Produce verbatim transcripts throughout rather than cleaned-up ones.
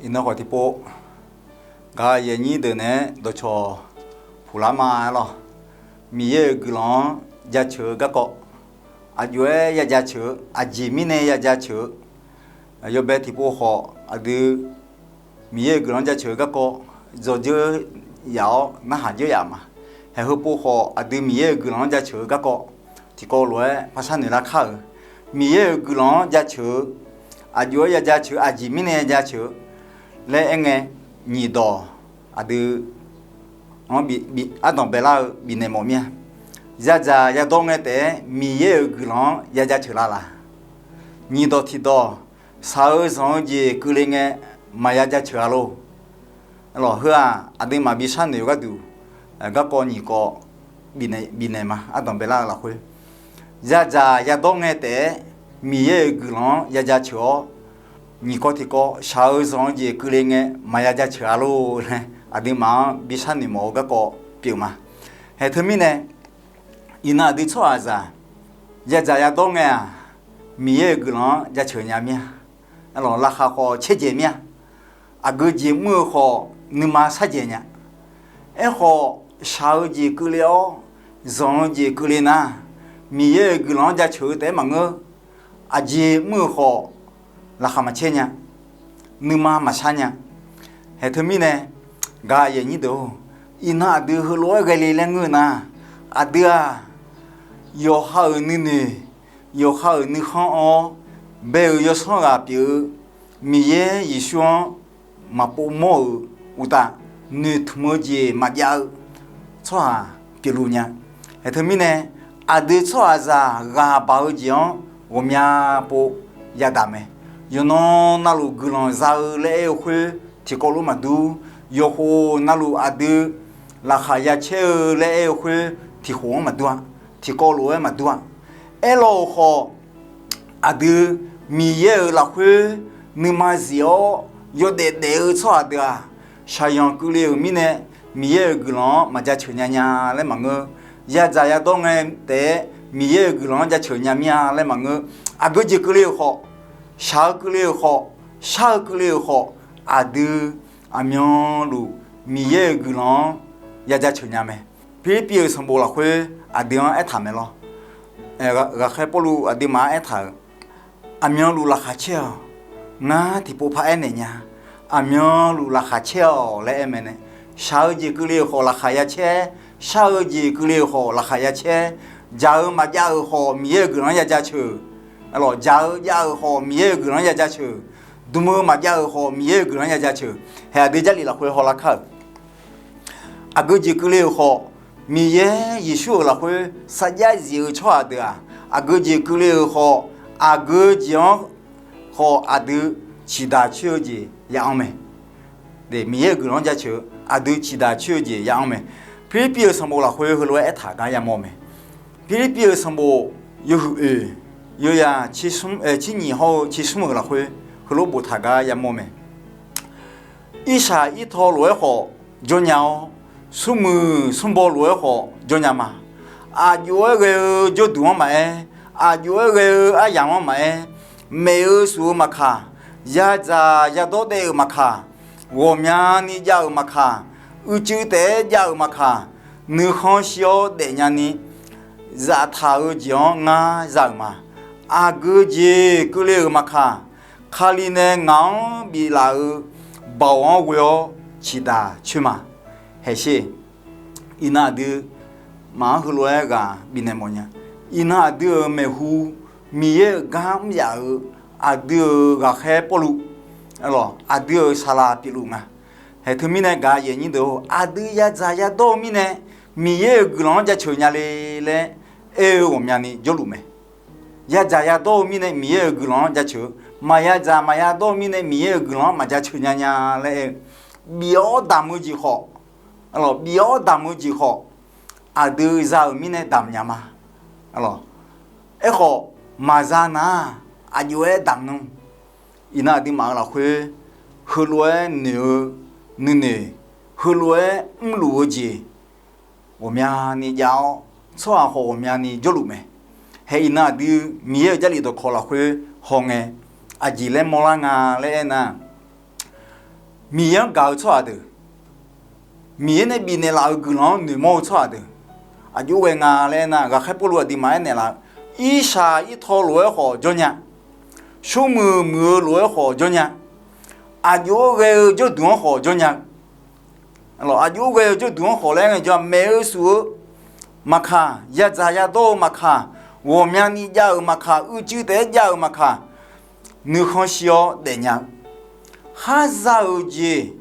Iqnan khawf tiqpov, gaq yaeq nyir deuq naeq-aer dawqcawq puqlar ma-aer lawr. Miqyaer-euq guiqlanq-anr jaceuq-eu garkawv, aqjox-aer ya jaceuq-eu, aqjeq mirnae ya jaceuq-eu, yawbae tiqpov khawf aqdui Miqyaer-euq guiqlanq-anr jaceuq-eu garkawv dzawdzeur yaf-awr narhaq dzeur yaf ma. Haeq heupov khawf aqdui Miqyaer-euq guiqlanq-anr jaceuq-eu garkawv tiqkawv lof-aer par sharnoeq lar kar-euq. Miqyaer-euq guiqlanq-anr jaceuq-eu, aqjox-aer ya jaceuq-eu, aqjeq mirnae jaceuq-eu laer aerngae, nyiq dawq aqdui ardanq baelar-eu bifnaeq mawf mir-a. Yadzaq yadawr ngae taef-aer Miqyaer-euq guiqlanq-anr ya jaceuq la laq? Nyiq dawq tiqdawq, shaq-eu zanq-eu jeq keuvle ngae maqya jaceuq-a lor. Lawq heu-aq, aqduimaf bi sharnoeq-eu gharduq, garkawv nyiq kawv bifnaeq ma, ardanq baelar-eu lafkhoer. Yadzaq yadawr ngae taef-aer Miqyaer-euq guiqlanq-anr ya jaceuq-awr, nyiq kawv tiqkawv shaq-eu zanq-eu jeq keuvle ngae maqya jaceuq-a lor laer aqduimaf-anr bi sharnoeq mawf-eu garkawv pyeuf ma. Haeq teumirnae, iqnan aqdui tsawrhaqzaq yadzaq yadawr ngae-aq, Miqyaer-euq guiqlanq-anr jaceuq nya mir-a. Lawq, laqkhaq khawf caerdzaeq mir-a. Aqgeu jeq mr-eu khawf nuima sharjaeq nya. Aerkhawf, shaq-eu jeq keuvle-awr, zanq-eu jeq keuvle nar, Miqyaer-euq guiqlanq-anr jaceuq-eu taef-aer maqngeur. Aqjeq mr-eu khawf, laqkhaq maqcaer nya, nuima maqshar nya. Haeq teumirnae, gaq yaeq nyir deuq-or, iqnan aqdui heulof-aer ghae le laer ngeur-eu nar, aqdui-aq, yawqha-euq nuinoeq, yawqha-euq nuikhanr anr-awr bae-euq yawsanr ghaq pyeuf-eu Miqyaer Yeqsur-anr maqpov mawr-euq uqtaf, noeqtmq-eu jeq maqjav-eu tsawrhaq pyeufluf nya. Haeq teumirnae, aqdui tsawrhaqzaq ghaq baq-eu jeq-anr ghawqmya pov yadaq mae. Yawqnan navluf guiqlanq za-eu laer aer-eu khoer tiqkawv lof maqdur. Yawqkhof navluf aqdui laqkhaq ya caer-eu laer aer-eu khoer tiqkhof-anr maqdur-a. Tiqkawv lof-aer maqdur-a. Aerlawq-euq khawf, aqdui Miqyaer-euq lafkhoer nuima zif-awr yawdaef daef-eu tsawrhaq deuq-aq, shaqzanq keuvle-euq mirnae Miqyaer-euq guiqlanq-anr maqjaceuq nya nya laer maqngeur. Yadzaq yadawr ngae taef-aer Miqyaer-euq guiqlanq-anr jaceuq nya mir-a laer maqngeur. Aqgeu jeq keuvle-euq khawf, shaq-eu keuvle-euq khawf, shar-eu keuvle-euq khawf, aqdui aqmyanluf Miqyaer-euq guiqlanq-anr ya jaceuq nya mae. Pirlirpiv-euq sanqbof lafkhoer aqdui-anr aertaq mae lawr. Ghaqkhaer Pawrluv aqduimaf-anr aertaq-euq, aqmyanluf laqkhaq caer-awq. Ngar tiqpov paraer naeq nya. Aqmyanluf laqkhaq caer-awq laer aer mae nae, shaq-eu jeq keuvle-euq khawf laqkhaq ya caer, shar-eu jeq keuvle-euq khawf laqkhaq ya caer, dzaq-eu maqjav-euq khawf Miqyaer-euq guiqlanq-anr ya jaceuq. Lawq, dzaq-eu jav-euq khawf Miqyaer-euq guiqlanq-anr ya jaceuq. Dm-eu maqjav-euq khawf Miqyaer-euq guiqlanq-anr ya jaceuq. Haeq aqdui Jarlif lafkhoer hawlar kar-euq, aqgeu jeq keuvle-euq khawf, Miqyaer Yeqsur-euq lafkhoer sarjax zif-eu tsawrhaq deuq-aq, aqgeu jeq keuvle-euq khawf, aqgeu jeq-anr khawf aqdui ciqdaq coer-eu jeq ya anr mae. Miqyaer-euq guiqlanq-anr jaceuq-eu aqdui ciqdaq coer-eu jeq ya anr mae. Pirlirpiv-euq sanqbof lafkhoer heulof-aer aertaq gar yamawr mae. Pirlirpiv-euq sanqbof yawhuiq oeq, yawyaq tser nyiq hawr-eu tser smr-euq lafkhoer heulof boftaq gar yamawr mae. Irshaq irtaw lof-aer khawf jawrnya-awr, smrmuiq smrbaw lof-aer khawf jawrnya ma. Aqjox-aer ghae-eu jawrduq-anr maqaer, aqjox-aer ghae-eu aryamq-anr maqaer, maef-eu shuf-eu maqkaq, yadzaq yadawr daef-euq maqkaq, ghawqmyani jav-euq maqkaq, uicuiv taef-aer jav-euq maqkaq, nuikhanr shir-awr daefnya ni zaftaq-eu jeq-anr ngar za-euq ma. Aqgeu jeq keuvle-euq maqkaq, Kali nae ngaq-anr biflaf-eu baoq-anr ghoe-awr ciqdaq coer ma. Haeqsher, iqnan aqduimaf-anr heulof-aer ghaq bifnaeq mawfnya. Iqnan aqdui-euq maeqhu, Miqyaer-euq gar mr yaf-euq aqdui-euq ghaqkhaer Pawrluv, aqdui-euq saqlaq pyeufluf nga. Haeq teumirnae gaq yaeq nyir deuq-or, aqdui yadzaq yadawr-eu mirnae Miqyaer-euq guiqlanq-anr jaceuq nya le laer aer-eu ghawqmyani jawrluf mae. Yadzaq yadawr-eu mirnae Miqyaer-euq guiqlanq-anr jaceuq-eu, maqya dzaq maqya dawr-eu mirnae Miqyaer-euq guiqlanq-anr maq jaceuq nya nya laer aer-eu, bif-awr damq-eu jeq khawf, bif-awr damq-eu jeq khawf, aqdui za-euq mirnae damq nya ma. Aerkhawf, maqza nar-aq, aqjox-aer damq nmr. Iqnan aqduimaf-euq lafkhoer heulof-aer noeq-eu nuinoeq, heulof-aer mrluf-eu jeq ghawqmyani jav-awr, tsawrhaq khawf ghawqmyani jawrluf mae. Haeq iqnan aqdui Miqyaer-euq Jarlif dawqkawq lafkhoer hawngae, aqjeq laer mawrlar nga laer aernar, Miqyaer-anr gaq-eu tsawrhaq deuq, Miqyaer nae bifnaeq laf-euq guiqlanq-anr noeqmawr-eu tsawrhaq deuq, aqjox ghae nga laer aernar, ghaqkhaer Pawrluv aqduimaf aernaeq laf-eu, irshaq irtaw lof-aer khawf jawr nya, smrmuiq muiq-eu lof-aer khawf jawr nya, aqjox-aer ghae-eu jawrduq-anr khawf jawr nya-eu, aqjox-aer ghae-eu jawrduq-anr khawf laer aer ngae jawr-a, maeq-eu suf-eu maqkaq, yadzaq yadawr-eu maqkaq, ghawqmyani jav-euq maqkaq, uicuiv taef-aer jav-euq maqkaq, nuikhanr shir-awr daefnya-eu, khar za-euq jeq,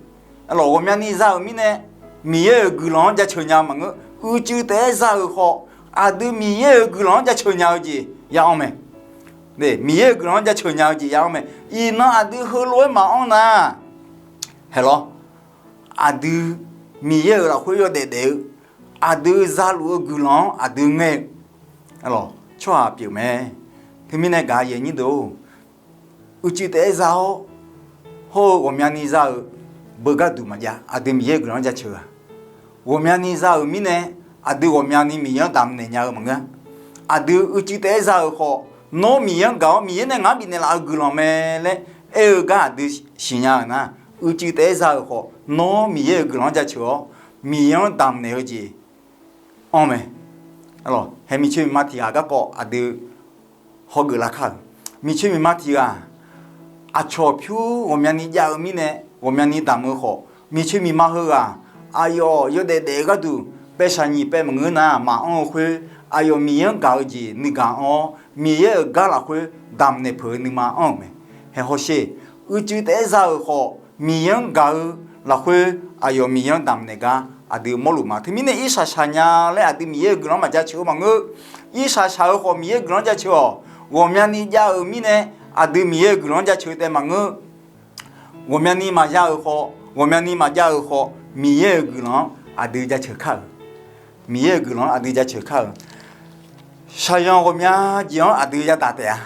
ghawqmyani za-euq mirnae, Miqyaer-euq guiqlanq-anr jaceuq nya-eu maqngeur. Uicuiv taef-aer za-euq khawf, aqdui Miqyaer-euq guiqlanq-anr jaceuq nya-eu jeq ya anr mae. Miqyaer-euq guiqlanq-anr jaceuq nya-eu jeq ya anr mae. Iqnan aqdui heulof-aer maqanr nar, haeq lawr, aqdui Miqyaer-euq lafkhoer yawdaef daef-eu, aqdui zaluf-eu guiqlanq-anr aqdui ngae-eu tsawrhaq pyeuf mae. Teumirnae gaq-eu aqyuif aqnyir deuq-or, uicuiv taef-aer za-awr, hawr-eu ghawqmyani za-euq beugar duq maqjav. Aqdui Miqyaer-euq guiqlanq-anr jaceuq-a. Ghawqmyani za-euq mirnae, aqdui ghawqmyani Miqyaer-anr damqnaeq nya-eu maqngeur-a. Aqdui uicuiv taef-aer za-euq khawf, nawr Miqyaer-anr gaq-awr, Miqyaer nae ngaq-anr bifnaeq laf-eu guiqlanq mae laer aer-eu gar aqdui siqnya-euq nar, uicuiv taef-aer za-euq khawf, nawr Miqyaer-euq guiqlanq-anr jaceuq-awr, Miqyaer-anr damqnaeq-eu jeq anr mae. Haeq miqcoeq miqma tiq ghaq garkawv aqdui hawgeuf lar kar-euq. Miqcoeq miqma tiq ghaq aqcawq pyur ghawqmyani jav-eu mirnae, ghawqmyani damq-eu khawf, miqcoeq miqma heughaq aqyawf yawdaef daef-eu gharduq paev shaq nyiq paev maqngeur nar maqanr-eu khoer, aqyawf Miqyaer-anr gaq-eu jeq nuigaq anr-awr, Miqyaer-euq gar lafkhoer damqnaeq peuq-eu nuima anr-euq mae. Haeq hawsher, uicuiv taef-aer za-euq khawf, Miqyaer-anr gaq-eu lafkhoer aqyawf Miqyaer-anr damqnaeq gar aqdui mawrluf ma. Teumirnae irshaq shaq nya laer aqdui Miqyaer-euq guiqlanq-anr maqjaceuq-eu maqngeur. Irshaq shaq-eu khawf Miqyaer-euq guiqlanq-anr jaceuq-awq. Ghawqmyani jav-euq mirnae aqdui Miqyaer-euq guiqlanq-anr jaceuq taef maqngeur. Ghawqmyani maqya-euq khawf, ghawqmyani maqjav-euq khawf, Miqyaer-euq guiqlanq-anr aqdui jaceuq kar-euq. Miqyaer-euq guiqlanq-anr aqdui jaceuq kar-euq. Shaqzanq ghawqmya jeq-anr aqdui yadaq taef-a.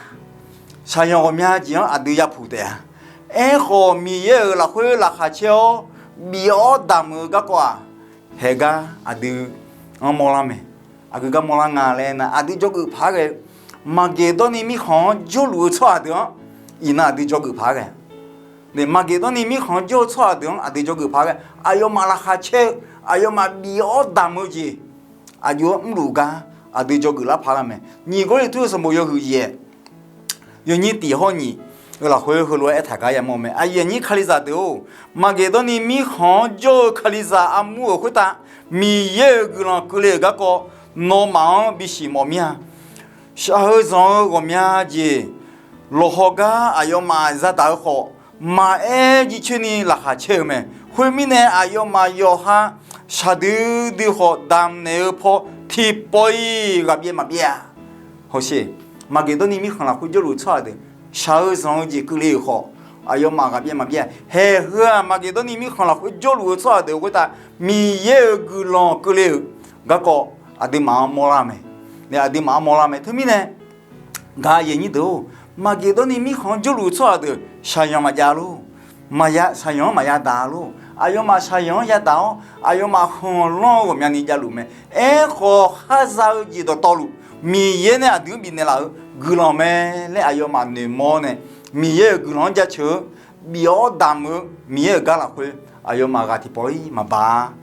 Shaqzanq ghawqmya jeq-anr aqdui yapuq taef-a. Aerkhawf, Miqyaer-euq lafkhoer laqkhaq caer-awr bif-awr damq-eu garkawv-aq, haeq gar aqdui-anr mawrlar mae. Aqgeu gar mawrlar nga laer nar, aqdui dzawgeuf paq-aer ghae-eu Maqgeqdawrni mirkhanq-anr jawrluf-eu tsawrhaq deuq-anr iqnan aqdui dzawgeuf paq-aer ghae-a. Maqgeqdawrni mirkhanq-anr jawr-eu tsawrhaq deuq-anr aqdui dzawgeuf paq-aer ghae, aqyawfmaf laqkhaq caer-eu, aqyawfmaf bif-awr damq-eu jeq aqjox-aer mrluf gar aqdui dzawgeuf lar paq-aer ghae mae. Nyiq Gawrliqtu-eu sanqbof yawhuiq yaef, yawnyir tiq hawr nyiq-eu lafkhoer heulof-aer aertaq gar yamawr mae. Aqyuif aqnyir Kalizaq deuq-or, Maqgeqdawrni mirkhanq-anr jawr-eu Kalizaq armur-euq khoertav Miqyaer-euq guiqlanq keuvle-euq garkawv nawmaf-anr bisiq mawf mir-a. Shaq-eu zanq-eu ghawqmya jeq lawqhaw gar aqyawfmaf zadaq-eu khawf, maqaer jircoer ni laqkhaq caer-eu mae. Khoermirnae, aqyawfmaf yawqha shaqdui dui khawf damqnaeq-eu paw tiqpawf-iq ghaqbyaev maqbyaev-a. Hawsher, Maqgeqdawrni mirkhanq lafkhoer jawrluf-eu tsawrhaq deuq shaq-eu zanq-eu jeq keuvle-euq khawf, aqyawfmaf ghaqbyaev maqbyaev-a. Haeq heu-aq, Maqgeqdawrni mirkhanq lafkhoer jawrluf-eu tsawrhaq deuq khoertav Miqyaer-euq guiqlanq keuvle-euq garkawv aqduimaf-anr mawrlar mae. Aqduimaf-anr mawrlar mae. Teumirnae gaq-eu aqyuif aqnyir deuq-or, Maqgeqdawrni mirkhanq-anr jawrluf-eu tsawrhaq deuq shaqzanq maqjav lor. Maqya, shaqzanq-anr maqya daq lor. Aqyawfmaf shaqzanq-anr yadaq-awr, aqyawfmaf khanqlanr-eu ghawqmyani javluf mae. Aerkhawf, khar za-eu jeq dawqtawvluf Miqyaer nae aqdui-anr bifnaeq laf-euq guiqlanq mae laer aqyawfmaf noeqmawr nae, Miqyaer-euq guiqlanq-anr jaceuq-eu, bif-awr damq-eu Miqyaer-euq gar lafkhoer aqyawfmaf ghaq tiqpawf-ir maqbaq-a.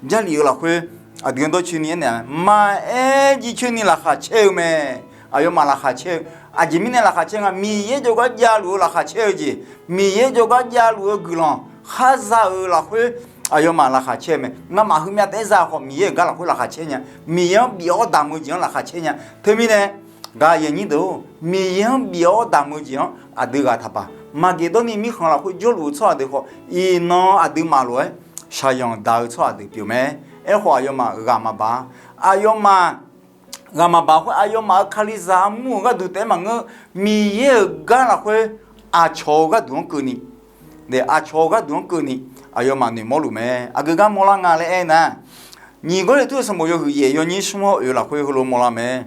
Jarlif-eu lafkhoer aqdui-anr dawrcoeni aernaeq-a, maqaer jircoer ni laqkhaq caer-eu mae. Aqyawfmaf laqkhaq caer-eu, aqjeq mirnae laqkhaq caer nga, Miqyaer jawrgar javluf-eu laqkhaq caer-eu jeq, Miqyaer jawrgar javluf-eu guiqlanq khar za-euq lafkhoer aqyawfmaf laqkhaq caer-eu mae. Ngamaf heumyav taef-aer za-eu khawf, Miqyaer-euq gar lafkhoer laqkhaq caer nya. Miqyaer-anr bif-awr damq-eu jeq-anr laqkhaq caer nya. Teumirnae gaq-eu aqyuif aqnyir deuq-or, Miqyaer-anr bif-awr damq-eu jeq-anr aqdui ghaq taqbaq. Maqgeqdawrni mirkhanq lafkhoer jawrluf-eu tsawrhaq deuq khawf, iqnan aqduimaf lof-aer shaqzanq daq-eu tsawrhaq deuq pyeuf mae. Aerkhawf, aqyawfmaf ghaq maqbaq-a. Aqyawfmaf ghaq maqbaq khoer, aqyawfmaf-euq Kalizaq armur-euq gharduq taef-aer maqngeur, Miqyaer-euq gar lafkhoer aqcawq-eu gharduq-anr keuvni, aqcawq-eu gharduq-anr keuvni aqyawfmaf noeqmawr luf mae. Aqgeu gar mawrlar nga laer aernar, Nyiq Gawrliqtu-eu sanqbof yawhuiq yaef yawnyir smr hawr oeq lafkhoer heulof mawrlar mae.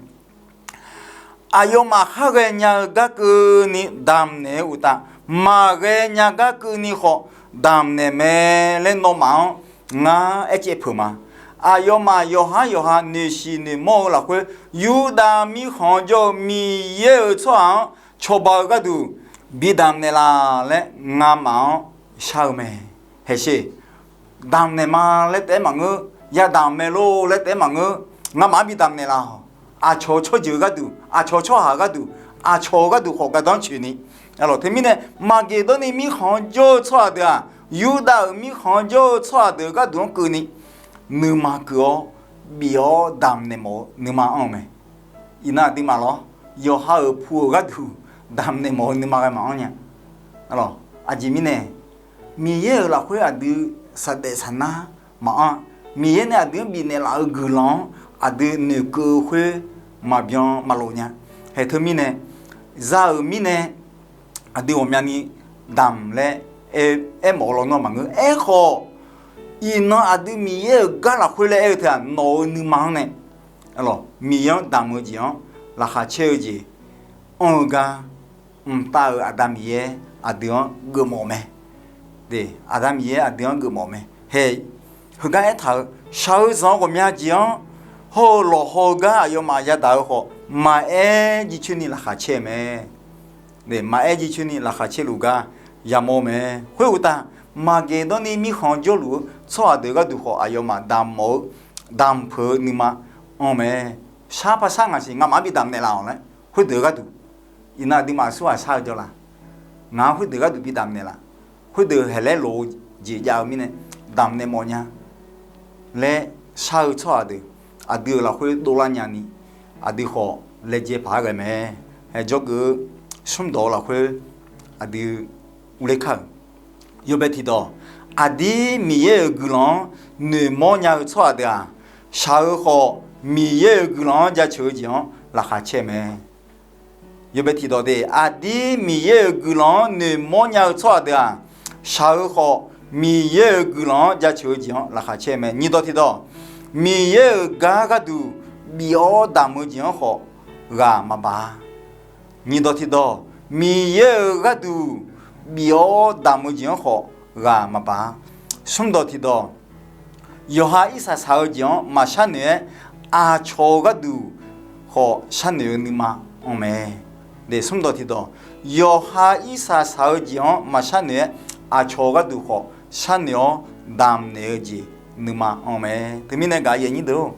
Aqyawfmaf khar ghaenya-eu gar keuvni damqnaeq-eu uqtaf, maqghae nya gar keuvni khawf damqnaeq mae laer nawmaf-anr ngar aercaev peuq ma. Aqyawfmaf yawqhar yawqha noeqshiq noeqmawr-eu lafkhoer, Yurdav mirkhanq-anr jawr-eu Miqyaer-euq tsawrhaq-anr cawba-eu gharduq bi damqnaeq laf laer ngamaf-anr shar-eu mae. Haeqsheq, damqnaeq ma laer taef-aer maqngeur, yadamq mae lor laer taef-aer maqngeur, ngamaf-anr bi damqnaeq laf-awq. Aqcawq tsawrjeuq-eu gharduq, aqcawq tsawrhaq-euq gharduq, aqcawq-eu gharduq khawf gardanr tsoeqni, teumirnae Maqgeqdawrni mirkhanq-anr jawr-eu tsawrhaq deuq-aq, Yurdav-euq mirkhanq-anr jawr-eu tsawrhaq deuq-eu gharduq-anr keuvni, nuima keuv-awr bif-awr damqnaeq mawf-eu nuima anr-eu mae. Iqnan aqduimaf lawr, yawqha-euq pu-euq gharduq damqnaeq mawf-eu nuima ghae maqanr nya. Aqjeq mirnae, Miqyaer-euq lafkhoer aqdui saqdaef saqnar maqanr. Miqyaer nae aqdui-anr bifnaeq laf-eu guiqlanq-anr aqdui noeqkeuv-eu khoer maqbyan maqlof nya. Haeq teumirnae, za-euq mirnae aqdui ghawqmyani damq laer aer, aermawf-eu lawnmr maqngeur. Aerkhawf, iqnan aqdui Miqyaer-euq gar lafkhoer laer aer-eu teu-aq, nawq-euq nuima-anr nae Miqyaer-anr damq-eu jeq-anr laqkhaq caer-eu jeq anr-eu gar, mqtav-euq Aqda Miqyaer aqdui-anr geufmawf mae. Aqda Miqyaer aqdui-anr geufmawf mae. Haeq, heugar aertaq-euq shaq-eu zanq-eu ghawqmya jeq-anr hawr-eu lawqhaw-eu gar aqyawfmaf yadaq-eu khawf, maqaer jircoer ni laqkhaq caer-eu mae. Maqaer jircoer ni laqkhaq caerluf gar yamawr mae. Khoeruqtaf, Maqgeqdawrni mirkhanq-anr jawrluf-eu tsawrhaq deuq gharduq khawf, aqyawfmaf damq mawf-eu, damq peuq-eu nuima anr mae. Shar par shar ngaq siq, ngamaf-anr bi damqnaeq laf-awq laer, khoerdeuq-eu gharduq. Iqnan aqduimaf aqsurghaq shar-eu jawr la? Ngaq-anr khoerdeuq gharduq bi damqnaeq laf? Khoerdeuq haeq laer lof-eu jeq jav-eu mirnae, damqnaeq mawf nya laer shar-eu tsawrhaq deuq, aqdui-euq lafkhoer dovlar nyani, aqdui khawf laejae paq-aer ghae mae. Haeq jawrgeuf-eu smrdawq-eu lafkhoer aqdui urler kar-euq. Yawbae tiqdawq, aqdir Miqyaer-euq guiqlanq-anr noeqmawr nya-eu tsawrhaq deuq-aq, shaq-eu khawf Miqyaer-euq guiqlanq-anr jaceuq-eu jeq-anr laqkhaq caer mae. Yawbae tiqdawq de, aqdir Miqyaer-euq guiqlanq-anr noeqmawr nya-eu tsawrhaq deuq-aq, shaq-eu khawf Miqyaer-euq guiqlanq-anr jaceuq-eu jeq-anr laqkhaq caer mae. Nyiqdawq tiqdawq, Miqyaer-euq gar gharduq bif-awr damq-eu jeq-anr khawf ghaq maqbaq-a. Nyiqdawq tiqdawq, Miqyaer-euq gharduq bif-awr damq-eu jeq-anr khawf ghaq maqbaq-a. Smrdawq tiqdawq, yawqha irsaq saq-eu jeq-anr maqsharnoeq-aer, aqcawq-eu gharduq khawf sharnoeq-eu nuima anr mae. Smrdawq tiqdawq, yawqha irsaq saq-eu jeq-anr maqsharnoeq-aer, aqcawq-eu gharduq khawf sharnoeq-awr damqnaeq-eu jeq nuima anr mae. Teumirnae gaq yaeq nyir deuq-or,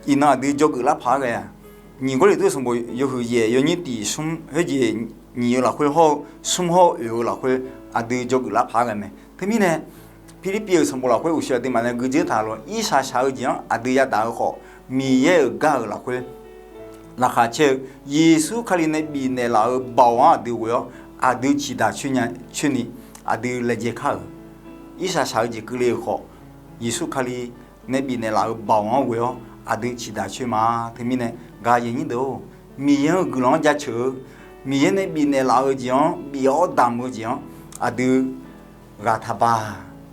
iqnan aqdui jawrgeuf lar paq-aer ghae-aq, nyiq Gawrliqtu sanqbof yawhuiq yaef yawnyir tiq smr khoerjeq nyiq-eu lafkhoer hawr-eu smr hawr-eu oeq-eu lafkhoer aqdui jawrgeuf lar paq-aer ghae mae. Teumirnae, Pirlirpiv-euq sanqbof lafkhoer uqshoe aqduimaf nae guidzeur taq lof-aer, irsaq saq-eu jeq-anr aqdui yadaq-eu khawf, Miqyaer-euq gar-euq lafkhoer laqkhaq caer-eu, Yeqsur Kali nae bifnaeq laf-euq baoq-anr aqdui ghoe-awr, aqdui ciqdaq coer nya coer ni aqdui laejae kar-euq. Irsaq saq-eu jeq keuvle-euq khawf, Yeqsur Kali nae bifnaeq laf-euq baoq-anr ghoe-awr aqdui ciqdaq coer ma. Teumirnae gaq yaeq nyir deuq-or, Miqyaer-euq guiqlanq-anr jaceuq-eu, Miqyaer nae bifnaeq laf-eu jeq-anr bif-awr damq-eu jeq-anr aqdui ghaq taqbaq,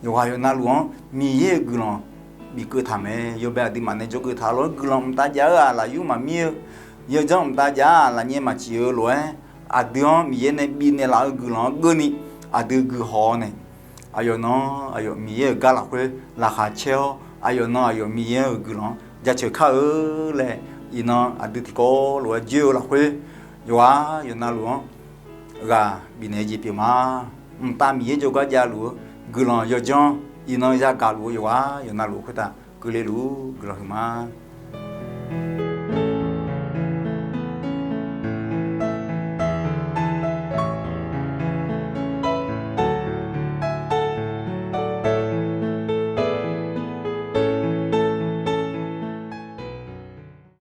yawqghaq yawqnavluf-anr Miqyaer-euq guiqlanq bifkeuv taq mae. Yawbae aqduimaf nae jawrgeuf taq lof-aer, guiqlanq mqtav jav-eu-aq lafyur maqmir-eu, yawdzanr mqtav jav-aq lafnyaer maqcif-eu lof-aer, aqdui-anr Miqyaer nae bifnaeq laf-eu guiqlanq-anr geurni aqdui guihaw-awr nae, aqyawf nan aqyawf Miqyaer-euq gar lafkhoer laqkhaq caer-awr, aqyawf nan aqyawf Miqyaer-euq guiqlanq-anr jaceuq kar-eu laer, iqnan aqdui tiqkawv lof-aer joer-eu lafkhoer, yawqghaq yawqnavluf-anr ghaq bifnaeq-eu jeq pyeuf ma. Mqtav Miqyaer jawrgar javluf-eu guiqlanq yawdzanr, iqnan yagaq luf-eu yawqghaq yawqnavluf khoertav keuvle luf-ur guiqlanq huiqma.